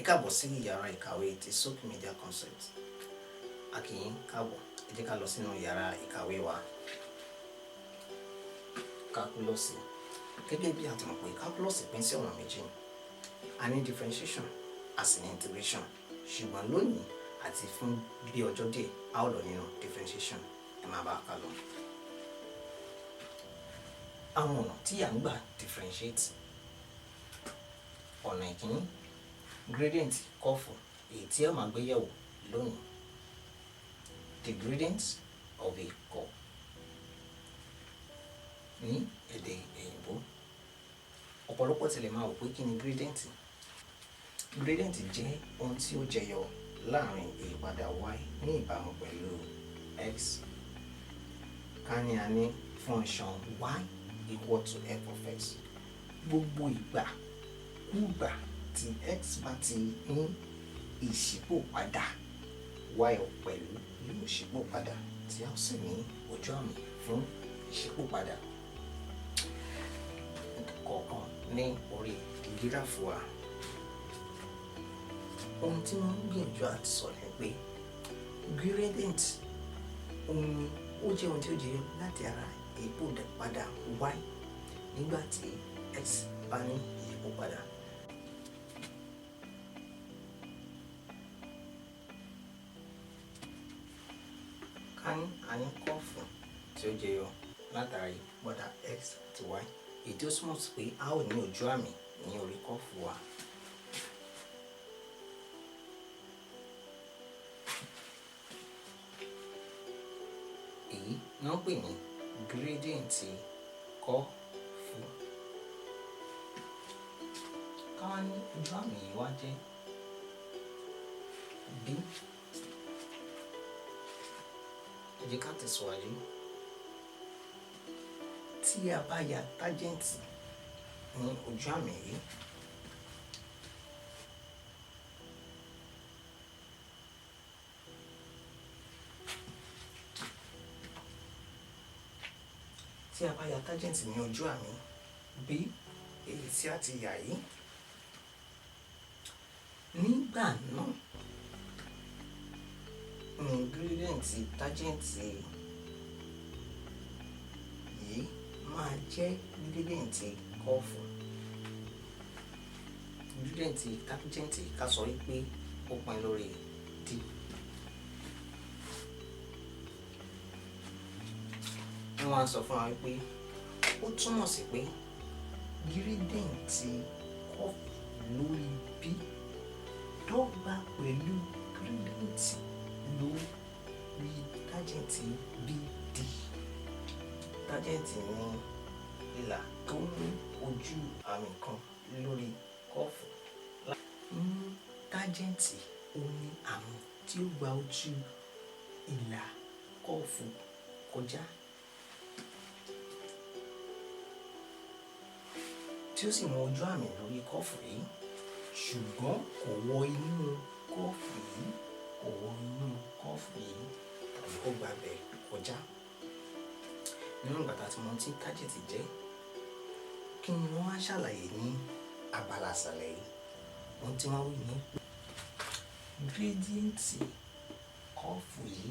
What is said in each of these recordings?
Ẹ káàbọ̀ sí yàrá ìkàwé ti Soak Media Concept. A kí yín káàbọ̀, ẹ jẹ́ ká lọ sínú yàrá ìkàwé wa. Calculus. Gẹ́gẹ́ bí a ti mọ̀ pé calculus pín sí ọ̀nà méjì. A ní differentiation, a sì ní integration. Ṣùgbọ́n lónìí àti fún bí ọjọ́ díẹ̀, a ó lọ nínú differentiation. Ẹ máa bá a ká lọ. Àwọn ọ̀nà tí à ń gbà differentiate. Ọ̀nà ìkíní, gradient curve, èyí tí a máa gbé yẹ̀wò lónìí. The gradient of a curve ní èdè òyìnbó. Ọ̀pọ̀lọpọ̀ tilẹ̀ máa wò pé kí ni gradient. Gradient jẹ́ ohun tí ó jẹyọ láàrin ìyípadà y ní ìbámu pẹ̀lú x. Ká ní a ní function y equal to f of x. Gbogbo ìgbà kúgbà tí x bá ti ní ìṣípòpadà, y pẹ̀lú yóò ṣípòpadà, tí a ó sì ní ojú àmì fún ìṣípòpadà kọ̀ọ̀kan ní orí gíráfù wa. Ohun tí wọ́n ń gbìyànjú àti sọ ni pé gradient òun ni ó jẹ́ ohun tí ó jẹyọ láti ara ìyípadà y nígbà tí x bá ní ìyípopadà. Ká ní a ní curve tí ó jẹyọ látara ìyípadà x àti y, èyí tí ó túmọ̀ sí pé a ó ní ojú àmì ní orí curve wa. Èyí ni wọ́n pè ní gradient curve. Ká wá ní ojú àmì yìí wá jẹ́ b. Ẹ jẹ́ ká tẹ̀síwájú. Tí a bá ya tangent ní ojú àmì yìí, tí a bá ya tangent ní ojú àmì b èyí tí a ti yà yìí, nígbà náà ni gradient tangent yìí máa jẹ́ gradient curve. Gradient tangent, ká sọ wípé ó pín lórí d. Wọ́n á sọ fún wa wípé ó túmọ̀ sí pé gradient curve lórí b dọ́gba pẹ̀lú gradient lórí tangent BD. Tangent ní ìlà tó mú ojú àmì kan lórí curve. Ní tangent, ó ní àmì tí ó gba ojú ìlà curve kọjá, tí ó sì mú ojú àmì lórí curve yìí, ṣùgbọ́n kò wọ inú curve yìí, kò wọ inú curve yìí tàbí kó gba bẹ̀ kọjá. Nínú ìgbà tá a ti mọ ohun tí tangent jẹ́, kí ni wọ́n á ṣàlàyé ní abala ìsàlẹ̀ yìí? Ohun tí wọ́n wí ni pé gradient curve yìí,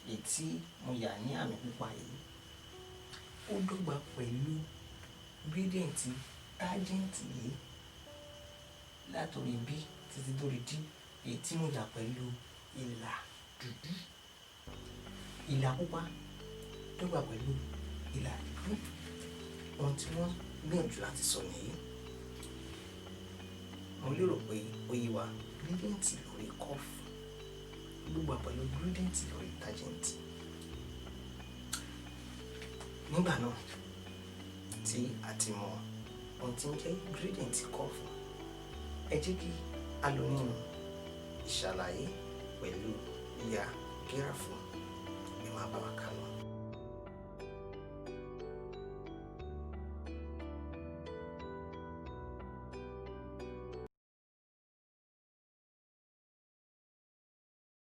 èyí tí mo yà ní àmì pupa yìí, ó dọ́gba pẹ̀lú gradient tangent yìí látòrí b títí dórí d, èyí tí mo yà pẹ̀lú ìlà dúdú. Ìlà pupa dọ́gba pẹ̀lú ìlà dúdú. Ohun tí wọ́n gbìyànjú láti sọ nìyí. Mo lérò pé ó yé wa. Gradient lórí curve dọ́gba pẹ̀lú gradient lórí tangent. Nígbà náà tí a ti mọ ohun tí ń jẹ́ gradient curve, ẹ jẹ́ kí a lọ nínú ìṣàlàyé pẹ̀lú yíya gíráfù. Ẹ máa bá wa ká lọ.